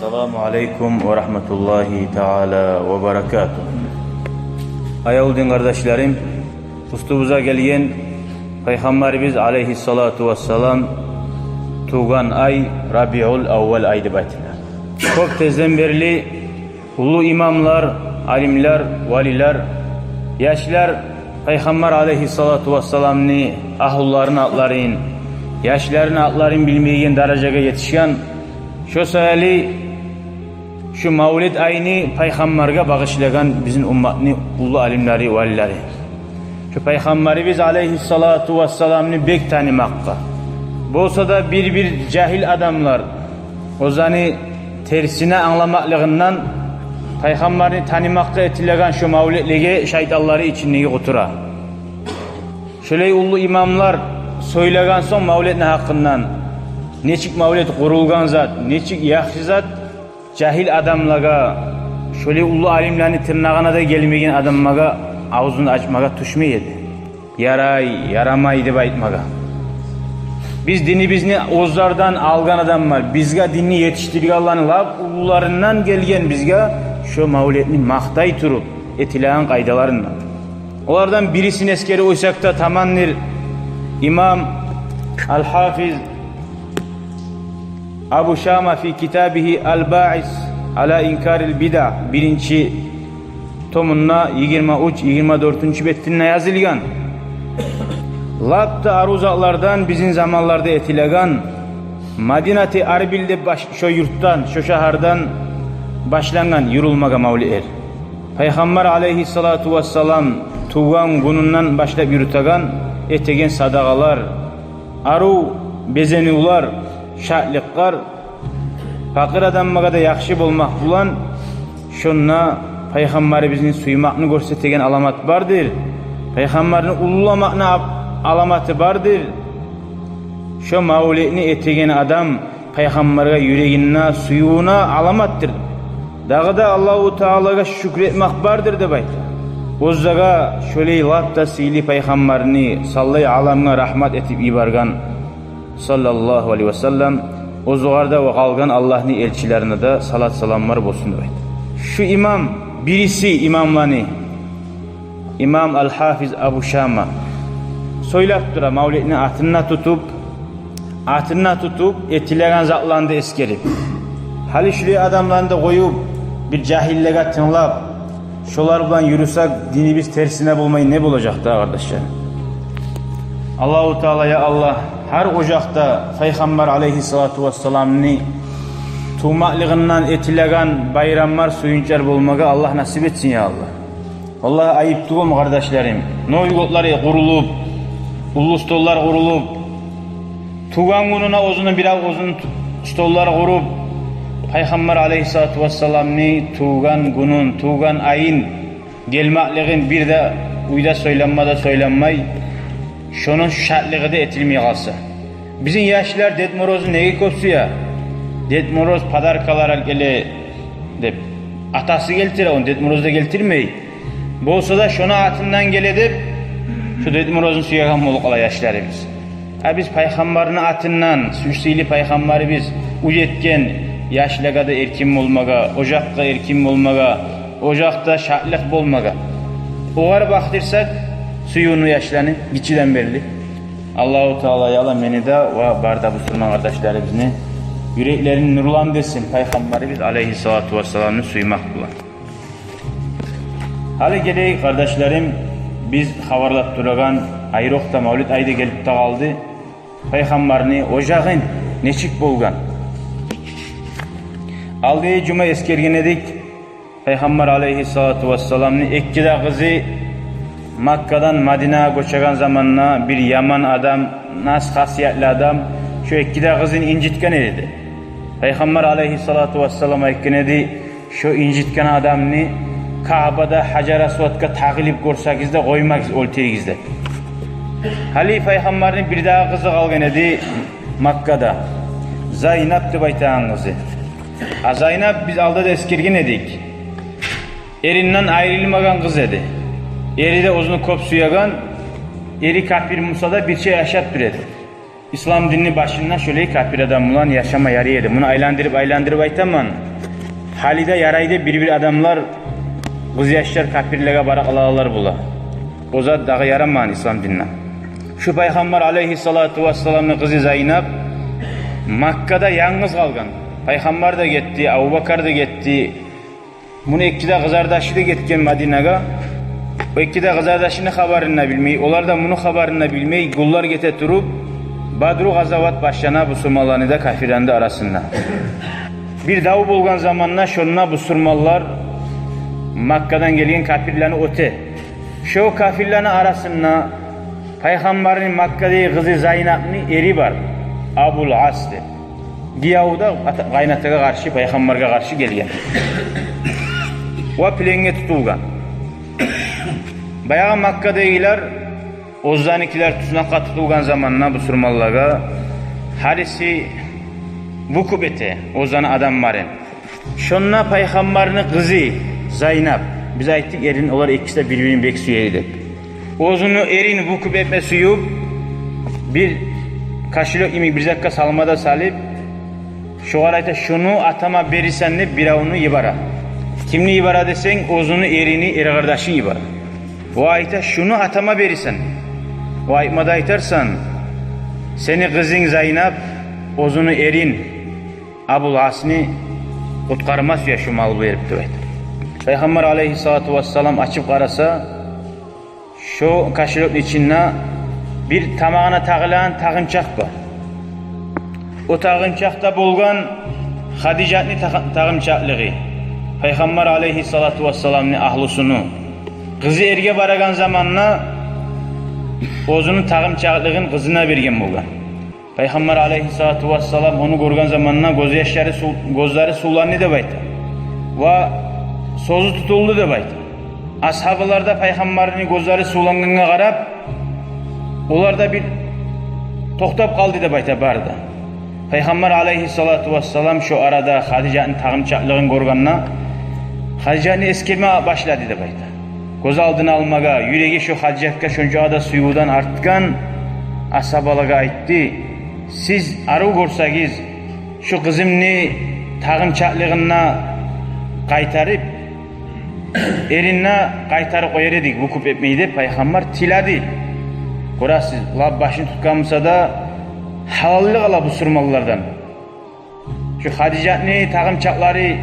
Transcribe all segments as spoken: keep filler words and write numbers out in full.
Ассаламу алейкум ва рагьматуллагьи таала ва баракатугь. Аявлу дин къардашларым, уьстюбюзге гелген Пайхаммарыбыз алейгьиссалату вассалам тувгъан ай Рабиул аввал ай деп айтыла. Кёп тезден берли уллу имамлар, алимлер, валилер, яшлар Пайхаммар алейгьиссалату вассаламны агьлуларыны атларын, яшларыны атларын билмейген даражагъа етишген. Шо саялы шу мавлет айны Пайхаммаргъа багъышлагъан бизин умматны уллу алимлери, валилери. Шу Пайхаммарыбыз алейгьиссалату вассаламны бек танымакъгъа, болса да бир-бир жагьил адамлар оьзлени терсине англамакълыгъындан Пайхаммарны танымакъгъа этилеген шу мавлетлеге шайтанлары ичиндеги къутура. Шолай уллу имамлар сёйлеген сонг мавлетни гьакъындан, нечик мавлет къурулгъан зат, нечик яхшы зат, жагьил адамлагъа, шолай уллу алимлени тырнагъына да гелмеген адамлагъа авзун ачмагъа тюшмей эди. Ярай, ярамай деп айтмагъа. Биз динибизни оьзлерден алгъан адамлар, бизге динни етишдиргенлени лап уллуларындан гелген бизге шо мавлетни макътай туруп этилеген къайдаларындан. Олардан бирисин эсгерип къойсакъ да тамандыр. Имам ал-Гьафиз Абу Шама фи китабигьи ал-Баъис ала инкарил бида, биринчи томунда йигирма уьч, йигирма дёртюнчю бетинде язылгъан. Лап да арив затлардан бизин заманларда этилеген Мадинати Арбил деп баш-, шо юртдан, шо шагьардан башлангъан юрюлмеге мавлетлер. Пайхаммар алейгьиссалату вассалам тувгъан гюнюнден башлап юрютеген, этеген садагъалар, арив безенивлер, шатлыкълар, пакъыр адамлагъа да яхшы болмакъ булан, шонда Пайхаммарыбызны сюймекни гёрсетеген аламат бардыр. Пайхаммарны уллуламакъны ап-, аламаты бардыр. Шо мавлетни этеген адам Пайхаммаргъа юрегинде сюювюню аламатдыр. Дагъы да Аллагьу Таалагъа шюкюр этмек бардыр деп айта. Оьзлеге шолай лап да сыйлы Пайхаммарны, саллай аламгъа рагьмат этип йиберген, саллаллагьу алейгьи ва саллам, оьзюгъар да ва къалгъан Аллагьны элчилерине де салат-саламлар болсун деп айта. Шу имам, бириси имамланы, имам ал-Гьафиз Абу Шама сёйлеп тура, мавлетни атын да тутуп, атын да тутуп, этилеген затланы да эсгерип. Гьали шулай адамланы да къоюп, бир жагьиллеге тынглап, шолар булан юрюсек, динибиз терсине болмай не болажакъ да, къардашлар? Аллагьу Таала, я Аллагь, гьар ожакъда Пайхаммар алейгьиссалату вассаламны тувмакълыгъындан этилеген байрамлар, сююнчлер болмагъа Аллагь насип этсин, я Аллагь. Валлагь, айып тюгюлмю, къардашларым? Новый годлар къурулуп, уллу столлар къурулуп, тувгъан гюнюне оьзюню бирев оьзюню ту-, столлар къуруп, Пайхаммар алейгьиссалату вассаламны тувгъан гюнюн, тувгъан айын гелмеклигин бир де уьйде сёйленме де сёйленмей, шону шатлыгъы да этилмей къалса. Бизин яшлар Дед Морозну неге кёп сюе? Дед Мороз подаркалар алып геле деп. Атасы гелтире, ону Дед Мороз да гелтирмей. Болса да шону атындан геле деп, шо Дед Морозну сюеген болуп къала яшларыбыз. А биз Пайхаммарны атындан, шу сыйлы Пайхаммарыбыз уьйретген яшлагъа да эркин болмагъа, ожакъгъа эркин болмагъа, ожакъда шатлыкъ болмагъа, огъар бакъдырсакъ сюювню яшланы гиччиден берли. Аллагьу Таала, я Аллагь, мени де ва бары да бусурман къардашларыбызны юреклерин нурландырсын Пайхаммарыбыз алейгьиссалату вассаламны сюймек булан. Гьали гелейик, къардашларым, биз хабарлап турагъан айрокъда мавлет ай да гелип де къалды. Пайхаммарны ожагъы нечик болгъан? Алдагъы жума эсгерген эдик, Пайхаммар алейгьиссалату вассаламны эки де къызы Маккадан Мадинагъа гёчеген заманда бир яман адам, нас хасиятлы адам шо эки де къызын инжитген эди. Пайхаммар алейгьиссалату вассалам айтгъан эди: «Шо инжитген адамны Каъбада Гьажар Асвадгъа тагъылып гёрсегиз де, къоймагъыз, оьлтюрюгюз», — деп. Гьали Пайхаммарны бир дагъы къызы къалгъан эди Маккада. Зайнап деп айтагъан къызы. А Зайнап, биз алда да эсгерген эдик, эринден айрылмагъан къыз эди. Эри де оьзюню кёп сюеген, эри капир буса да бирче яшап тура эди. Ислам динни башында шолай капир адам булан яшама ярай эди. Муну айландырып-айландырып айтаман. Гьали де ярайды, бир-бир адамлар, къызъяшлар капирлеге бара къалагъанлар бола. О зат дагъы ярамагъан ислам динде. Шу Пайхаммар алейгьиссалату вассаламны къызы Зайнап Маккада янгыз къалгъан. Пайхаммар да гетди, Абубакар да гетди. Муну эки де къызардашы да гетген Мадинагъа. О эки де къызардашыны хабарын да билмей, олар да муну хабарын да билмей, гюнлер гете туруп, Бадру къазават башлана бусурманланы да, капирланы да арасында. Бир дав болгъан заманда шонда бусурманлар Маккадан гелген капирлени оьте. Шо капирлени арасында Пайхаммарны Маккадагъы къызы Зайнапны эри бар, Абул Ас деп. Гиевю де ата-, къайнатагъа къаршы, Пайхаммаргъа къаршы гелген. Ва пленге тутулгъан. Баягъы Маккадагъылар оьзленикилер туснакъгъа тутулгъан заманда бусурманлагъа гьариси выкуп эте оьзлени адамларын. Шонда Пайхаммарны къызы Зайнап, биз айтдыкъ, эрин, олар экиси де бир-бирин бек сюе эди деп. Оьзюню эрин выкуп этме сююп, бир кошелёк йимик бир затгъа салма да салып, шогъар айта: «Шуну атама берирсен», — деп, биревню йибере. Кимни йибере десенг, оьзюню эрини эркъардашын йибере. Ва айта: «Шуну атама берирсен». Ва айтма да айтарсан: «Сени къызынг Зайнап оьзюню эрин Абул Асны къутгъарма сюе шу мал берип», — деп айта. Пайхаммар алейгьиссалату вассалам ачып къараса, шо кошелёкну ичинде бир тамагъына тагъылагъан тагъынчакъ бар. О тагъынчакъда болгъан Хадижатны тагъ-, тагъынчакълыгъы, Пайхаммар алейгьиссалату вассаламны агьлюсюню. Къызы эрге барагъан заманда оьзюню тагъынчакълыгъын къызына берген болгъан. Пайхаммар алейгьиссалату вассалам ону гёрген заманда гёзьяшлары сув-, гёзлери сувланды деп айта. Ва сёзю тутулду деп айта. Асгьабалар да Пайхаммарны гёзлери сувлангъангъа къарап, олар да бир токътап къалды деп айта бары да. Пайхаммар алейгьиссалату вассалам шо арада Хадижатны тагъынчакълыгъын гёргенде, Хадижатны эсгерме башлады деп айта. Гёз алдына алмагъа, юреги шо Хадижатгъа шончакъы да сюювден артгъан асгьабалагъа айтды: «Сиз арив гёрсегиз, шу къызымны тагъынчакълыгъын да къайтарып, эрин де къайтарып къояр эдик, выкуп этмей», — деп Пайхаммар тиледи. Гёресиз, лап башын тутгъан буса да, гьалаллыкъ ала бусурманлардан. Шу Хадижатны тагъынчакълары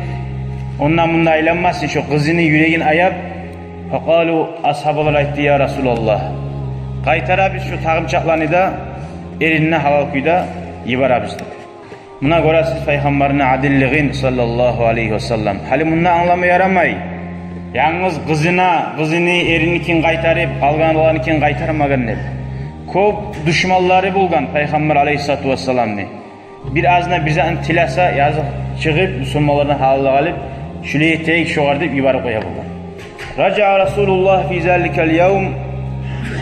онда-мунда айланмасын, шу къызыны юрегин аяп. Факъалу, асгьабалар айтды: «Я Расулаллагь, къайтарабыз шу тагъынчакъланы да, эрин де гьалал кюйде йиберебиз», — деп. Муна гёресиз Пайхаммарны адиллигин, саллаллагьу алайгьи ва саллам. Гьали мунда англама ярамай, янгыз къызына, къызыны эриникин къайтарып, къалгъанларыникин къайтармагъан деп. Кёп душманлары болгъан Пайхаммар алайгьиссалату вассаламны. Бир азына бир затны тилесе, языкъ чыгъып, бусурманлардан гьалаллыкъ алып, шулай этейик шогъар деп йиберип къоя болгъан. Ражаа Расулуллагь фи заликал явм.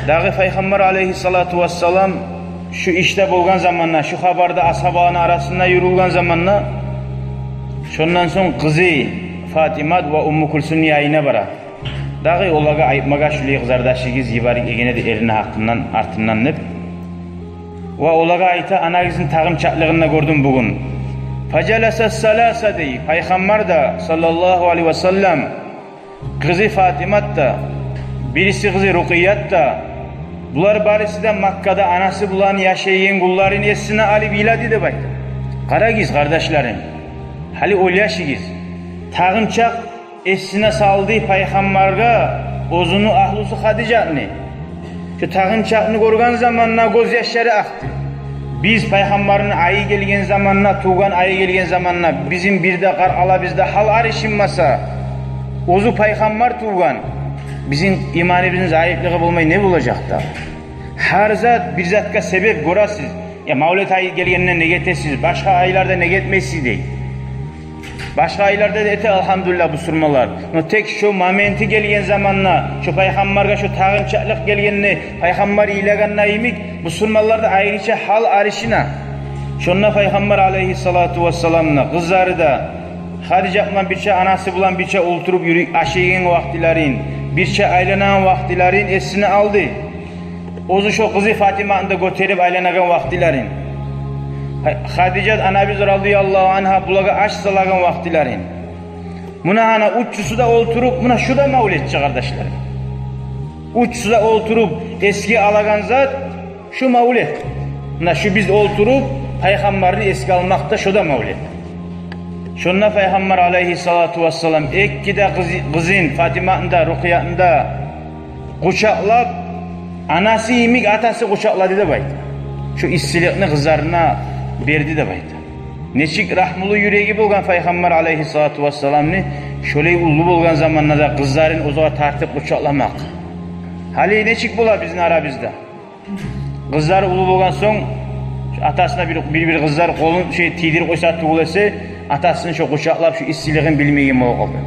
Дагъы Пайхаммар алайгьиссалату вассалам шу ишде болгъан заманда, шу хабар да асгьабаланы арасында юрюлген заманда, шондан сонг къызы Фатимат ва Умму Кулсумну янына бара. Дагъы олагъа айтмагъа, шулай къызардашыгъыз йиберип гелген эди эрини гьакъындан, артындан деп. Ва олагъа айта: «Анагъызны тагъынчакълыгъын да гёрдюм бугюн». Фажаласа саласа дей, Пайхаммар да, саллаллагьу алайгьи ва саллам, къызы Фатимат да, бириси къызы Рукъият да, булар барысы да Маккада анасы булан яшайгъан гюнлерин эсине алып йылады деп айта. Къарагъыз, къардашларым, гьали ойлашыгъыз. Тагъынчакъ эсине салды Пайхаммаргъа оьзюню агьлюсю Хадижатны. Шу тагъынчакъны гёрген заманда гёзьяшлары акъды. Биз Пайхаммарны айы гелген заманда, тувгъан айы гелген заманда, бизин бир де къаркъарабызда гьал арышынмаса, оьзю Пайхаммар тувгъан, бизин иманыбызны заифлиги болмай не болажакъ да? Гьар зат бир затгъа себеп, гёресиз. Я, мавлет айы гелгенде неге этесиз, башгъа айларда неге этмейсиз дей. Башгъа айларда да эте, алгьамдулиллагь, бусурманлар. Но тек шо моменти гелген заманда, шо Пайхаммаргъа шо тагъынчакълыкъ гелгенде, Пайхаммар йылагъанда йимик, бусурманлар да айрыча гьал арышына. Шонда Пайхаммар алайгьиссалату вассаламны къызлары да Хадижат булан бирче, анасы булан бирче олтуруп юрюп ашайгъан вакътилерин, бирче айланагъан вакътилерин эсине алды. Оьзю шо къызы Фатиматны да гётерип айланагъан вакътилерин, Хадижат анабыз радияллагьу ангьа булагъа аш салагъан вакътилерин, Муна гьана уччусу да олтуруп, муна шу да мавлет чы, къардашлар. Уччусу да олтуруп эсге алагъан зат шу мавлет. Муна шу биз олтуруп пайхаммарны эсге алмакъ да, шу да мавлет. Шонда пайхаммар алайгьиссалату вассалам эки де къызы-, къызын, Фатиматны да, Рукъиятны да къучакълап, анасы йимик атасы къучакълады деп айта. Шу иссиликни къызларына берди деп айта. Нечик рагьмулу юреги болгъан пайхаммар алайгьиссалату вассаламны, шолай уллу болгъан заманда да къызларын оьзюне тартып къучакъламакъ. Гьали нечик бола бизин арабызда? Къызлар уллу болгъан сонг, атасына бир, бир-бир къызлар къолун шей тийдирип къойса тюгюл эсе, атасын шо къучакълап, шу иссилигин билмейген болуп къалды.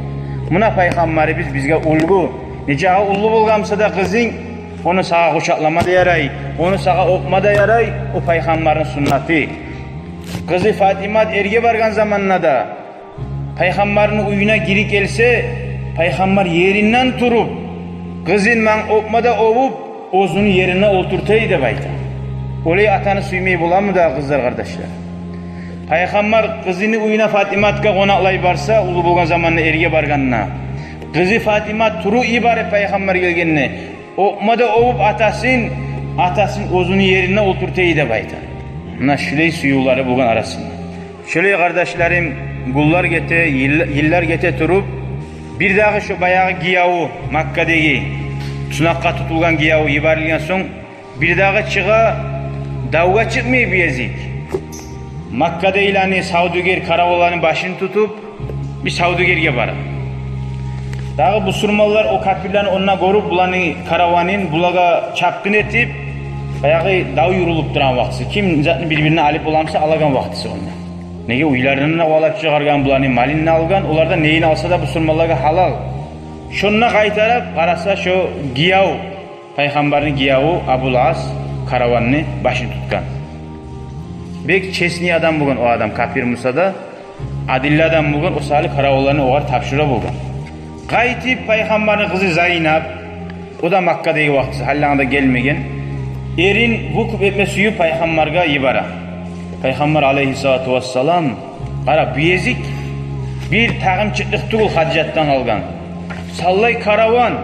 Муна пайхаммарыбыз бизге уьлгю. Нечакъы уллу болгъан буса да къызынг, ону сагъа къучакълама да ярай, ону сагъа оьпме де ярай, о пайхаммарны суннаты. Къызы Фатимат эрге баргъан заманда да, пайхаммарны уьюне гирип гелсе, пайхаммар еринден туруп, къызын манг оьпме де оьбюп, оьзюню ерине олтурта эди деп айта. Олай атаны сюймей боламы дагъы, къызлар, къардашлар? Пайхаммар къызыны уьюне Фатиматгъа къонакълай барса, уллу болгъан заманда эрге баргъанда, къызы Фатимат туруп йибере пайхаммар гелгенде, оьпме де оьбюп атасын, атасын оьзюню ерине олтурта эди деп айта. Муна шулай сюювлери болгъан арасында. Шолай, къардашларым, гюнлер гете, йыл-, йыллар гете туруп, бирдагъы шо баягъы гиевю, Маккадагъы тунакъгъа тутулгъан гиевю йиберилген сонг, бирдагъы чыгъа, давгъа чыкъмай бу език. Маккадагъыланы савдюгер караванланы башын тутуп, бир савдюгерге бара. Дагъы бусурманлар о капирлени онда гёрюп, буланы караванын булагъа чапгъын этип, баягъы дав юрюлюп турагъан вакътиси. Ким затны бир-бирине алып боламса, алагъан вакътиси онда. Неге, уьйлеринден де къувалап чыгъаргъан, буланы малын да алгъан, олардан нейин алса да бусурманлагъа гьалал. Шонда къайтарып къараса, шо гиев, пайхаммарны гиевю Абул Ас караванны башын тутгъан. Бек честный адам болгъан о адам, капир буса да, адилли адам болгъан, о саялы караванланы огъар тапшура болгъан. Къайтып пайхаммарны къызы Зайнап, о да Маккадагъы вакътиси, гьаллангъа да гелмеген, эрин вукуп этме сююп пайхаммаргъа йибере. Пайхаммар алайгьиссалату вассалам: «Къара, бу език бир тагъымчыкълыкъ тюгюл Хадижатдан къалгъан. Саллай караван,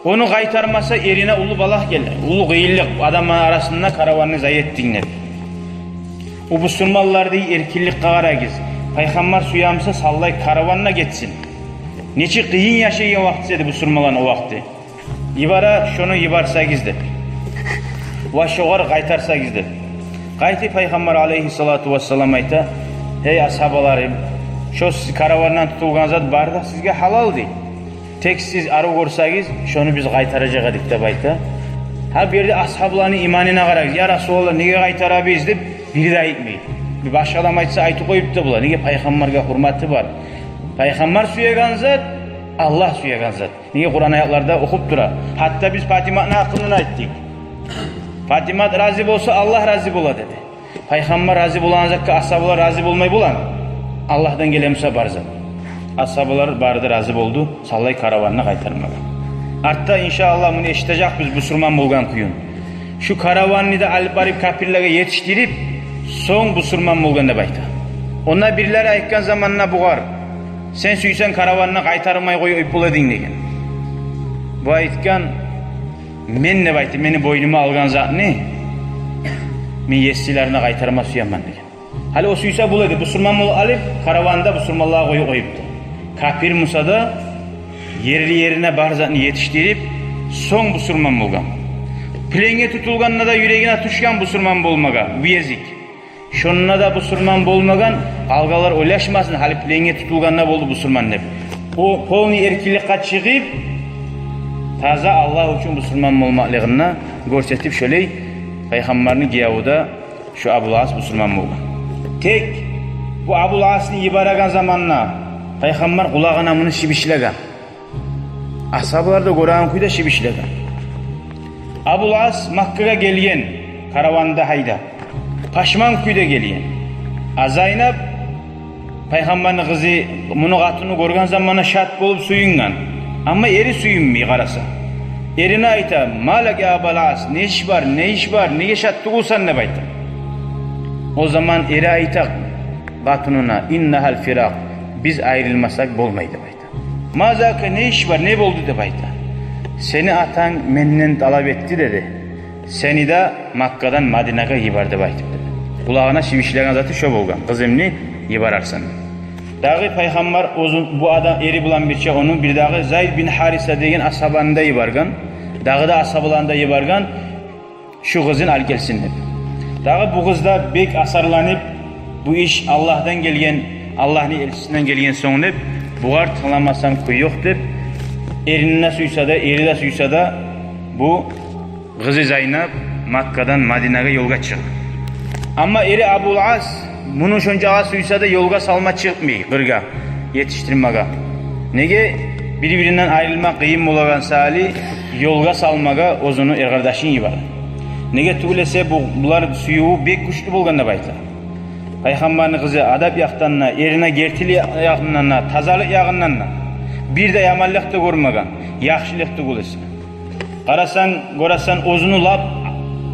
ону къайтармаса, эрине уллу балагь гелер, уллу къыйынлыкъ, адамланы арасында караванны зая этдинг», — деп. О бусурманланы эркинликге къарагъыз. Пайхаммар сюе буса, саллай караван да гетсин. Нечик къыйын яшайгъан вакътиси эди бусурманланы о вакъти. Йибере, шону йиберсегиз деп. Ва шогъар къайтарсагъыз деп. Къайтып пайхаммар алайгьиссалату вассалам айта: «Гьей асгьабаларым, шо сиз каравандан тутулгъан зат бары да сизге гьалал, — дей. — Тек сиз арив гёрсегиз, шону биз къайтаражакъ эдик», — деп айта. Гьа, бу ерде асгьабаланы иманына къарагъыз. «Я Расулаллагь, неге къайтарабыз?» — деп бири де айтмай. Бир башгъа адам айтса, айтып къоюп да бола. Неге, пайхаммаргъа гьюрмети бар. Пайхаммар сюеген зат, Аллагь сюеген зат. Неге, Къуран аятларда охуп тура. Гьатта биз Фатиматны гьакъындан айтдыкъ. Фатимат рази болса, Аллагь рази бола деди. Пайхаммар рази болагъан затгъа асгьабалар рази болмай боламы? Аллагьдан геле буса бар зат. Асгьабалар бары да рази болду саллай караванны къайтармагъа. Артда, иншааллагь, муну эшитежекбиз бусурман болгъан кююн. Шу караванны да алып барып капирлеге етишдирип, сонг бусурман болгъан деп айта. Онда бирлери айтгъан заманда бугъар: «Сен сюйсенг, караванны къайтармай къоюп бола эдинг», — деген. Бу айтгъан: «Мен, — деп айта, — мени бойнума алгъан затны мен есилерине къайтарма сюемен», — деген. Гьали о сюйсе бола эди, бусурман болуп алып, караванны да бусурманлагъа къоюп къоюпду. Капир буса да, ерли-ерине бар затны етишдирип, сонг бусурман болгъан. Пленге тутулгъанда да юрегине тюшген бусурман болмагъа бу език. Шонда да бусурман болмагъан, къалгъанлар ойлашмасын, гьали пленге тутулгъанда болду бусурман деп. О полный эркинликге чыгъып, таза Аллагь учун бусурман болмакълыгъын гёрсетип, шолай пайхаммарны гиевю де, шо Абул Ас, бусурман болгъан. Тек бу Абул Асны йибереген заманда пайхаммар къулагъына муну шибишлеген. Асгьабалар да гёреген кюйде шибишлеген. Абул Ас Маккагъа гелген, караванны да гьайдап, пашман кюйде гелген. А Зайнап, пайхаммарны къызы, муну къатынын гёрген заманда шат болуп сююнген. Амма эри сююнмей, къараса. Эрине айта: «Ма лака, я Абал Ас, не иш бар, не иш бар, неге шат тюгюлсен?» — деп айта. О заман эри айта къатынына: «Иннагьал фиракъ, Биз айрылмасакъ болмай», — деп айта. «Ма зака, не иш бар, не болду?» — деп айта. «Сени атанг менден талап этди, — деди, — сени де Маккадан Мадинагъа йибер деп айтып», — деди. Къулагъына шивишлеген заты шо болгъан: «Къызымны йиберерсен». Дагъы Пайхаммар оьзю, бу адам, эри булан бирче ону, бирдагъы Зайд бин Хариса деген асгьабаны да йиберген, дагъы да асгьабаланы да йиберген, шу къызын алып гелсин деп. Дагъы бу къыз да бек асарланып, бу иш Аллагьдан гелген, Аллагьны элчисинден гелген сонг деп, бугъар тынгламасам кюй ёкъ деп, эрин де сюйсе де, эри де сюйсе де, бу къызы Зайнап Маккадан Мадинагъа ёлгъа чыгъа. Амма эри Абул Ас муну шончакъы сюйсе де ёлгъа салма чыкъмай къыргъа, етишдирмеге. Неге? Бир-биринден айрылма къыйын болагъан саялы ёлгъа салмагъа оьзюню эркъардашын йибере. Неге тюгюл эсе бу, булар сюювю бек гючлю болгъан деп айта. Пайхаммарны къызы адап якъдан да, эрине гертилик якъындан да, тазалыкъ якъындан да бир де яманлыкъ да гёрмеген, яхшылыкъ тюгюл эсе. Къарасанг, гёресен, оьзюню лап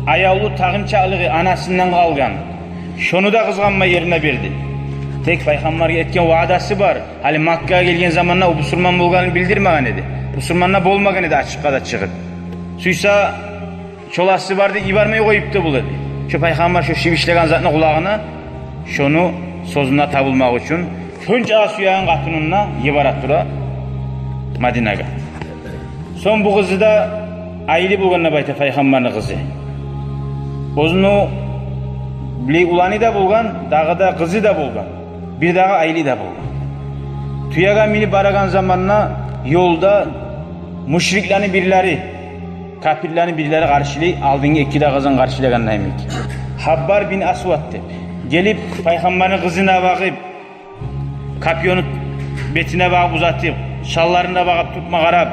аявлу тагъынчакълыгъы анасындан къалгъан. Шону да къызгъанмай эрине берди. Тек Пайхаммаргъа этген ваъдасы бар. Гьали Маккагъа гелген заманда о бусурман болгъанын билдирмеген эди. Бусурман да болмагъан эди ачыкъгъа да чыгъып. Сюйсе, шоласы бар деп йибермей къоюп да бола эди. Шо Пайхаммар шо шивишлеген затны къулагъына, шону сёзюне табулмакъ учун, шончакъы сюеген къатынын да йибере тура Мадинагъа. Сонг бу къызы да айли болгъан деп айта Пайхаммарны къызы. Оьзюню билей уланы да болгъан, дагъы да къызы да болгъан. Бирдагъы айли де болгъан. Тюеге минип барагъан заманда ёлда мушриклени бирлери, капирлени бирлери къаршылай, алдынгъы эки де къызын къаршылагъанда йимик. Хаббар бин Асвад деп гелип, Пайхаммарны къызына багъып, копьёну бетине багъып узатып, шалларына багъып тюртме къарап,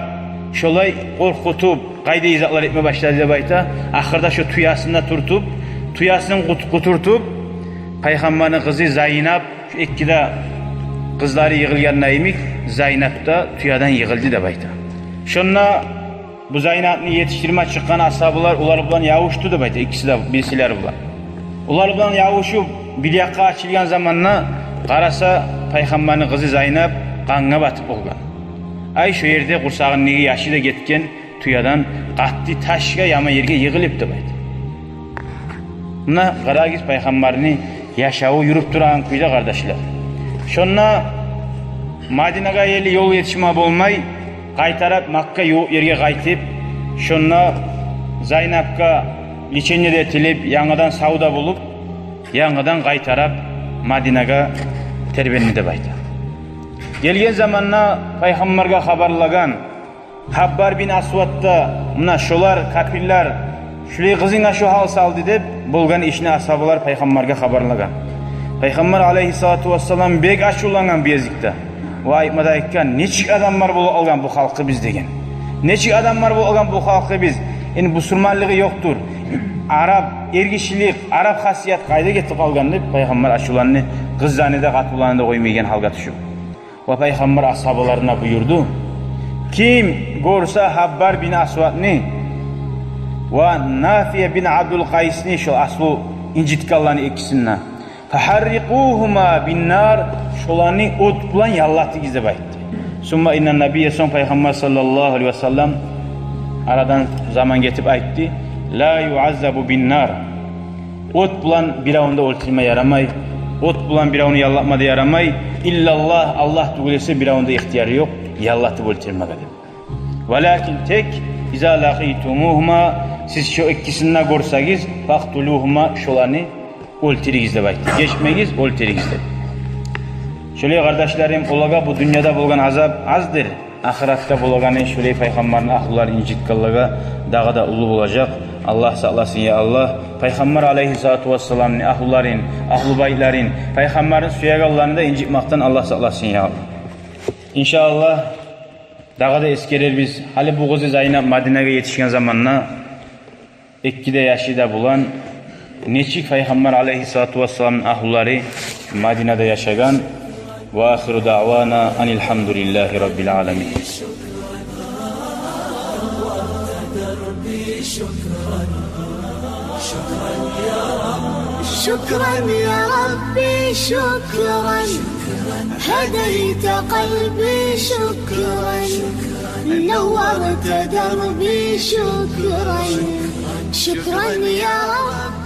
шолай къоркъутуп, къайда изатлар этме башлады деп айта. Ахырда шо тюесин де тюртюп, тюесин къут-, къутуртуп, Пайхаммарны къызы Зайнап, шо эки де къызлары йыгъылгъанда йимик, Зайнап да тюеден йыгъылды деп айта. Шонда бу Зайнапны етишдирме чыкъгъан асгьабалар олар булан ябушду деп айта, экиси де, бирисилер булан. Олар булан ябушуп, бир якъгъа ачылгъан заманда къараса, Пайхаммарны къызы Зайнап къангъа батып болгъан. Ай, шо ерде къурсагъындагъы яшы да гетген, тюеден къатты ташгъа, яман ерге йыгъылып деп айта. Муна къарагъыз, Пайхаммарны яшаву юрюп турагъан кюйде, къардашлар. Шонда Мадинагъа ерли ёл етишме болмай, къайтарып Макка ювукъ ерге къайтып, шонда Зайнапгъа лечение де этилип, янгыдан сав да болуп, янгыдан къайтарып Мадинагъа тербенди деп айта. Гелген заманда Пайхаммаргъа хабарлагъан, Хаббар бин Асвад да, муна шолар, капирлер, шулай къызынга шу гьал салды деп, болгъан ишни асгьабалар Пайхаммаргъа хабарлагъан. Пайхаммар алайгьиссалату вассалам бек ачувлангъан бу гезикде. Ва айтма да айтгъан: «Нечик адамлар болуп алгъан бу халкъыбыз», — деген. «Нечик адамлар болуп алгъан бу халкъыбыз? Энни бусурманлыгъы ёкъдур. Арап эргишилик, арап хасият къайда гетип къалгъан?» — деп, Пайхаммар ачувланды, къызланы да, къатынланы да къоймайгъан гьалгъа тюшюп. Ва Пайхаммар асгьабаларына буюрду: «Ким гёрсе Хаббар бин Асвадны ва Нафи бин Абдул Къайсны, шо аслу инжитгенлени экисин де, фагьаррикъугьума бин нар, шоланы от булан яллатыгъыз», — деп айтды. Сумма инна набия, сонг Пайхаммар саллаллагьу алайгьи ва саллам арадан заман гетип айтды: «Ла юаззабу бин нар». От булан биревню де оьлтюрме ярамай, от булан биревню яллатма да ярамай. Иллаллагь, Аллагь тюгюл эсе биревню де ихтияры ёкъ яллатып оьлтюрмеге деп. Валакин тек, иза лакъитумугьума, сиз шо экисин де гёрсегиз, факътулугьума, шоланы оьлтюрюгюз деп айтды. Гечмегиз, оьлтюрюгюз деп. Шолай, къардашларым, олагъа бу дюньяда болгъан азап аздыр. Ахыратда болагъаны шолай Пайхаммарны агьлуларын инжитгенлеге дагъы да уллу болажакъ. Аллагь сакъласын, я Аллагь. Пайхаммар алайгьиссалату вассаламны агьлуларын, агьлу байтларын, Пайхаммарны сюегенлени де инжитмекден Аллагь сакъласын, я Аллагь. Иншааллагь, дагъы да эсгерербиз. Гьали бу къызы Зайнап Мадинагъа етишген заманда, эки де яшы да булан, нечик Пайхаммар алайгьиссалату вассаламны агьлулары Мадинада яшагъан. Ва ахиру даъвана анил гьамдулиллагьи раббил аламин. شكرا يا ربي، شكرا. هديت قلبي، شكرا. نورت دربي، شكرا. شكرا يا رب.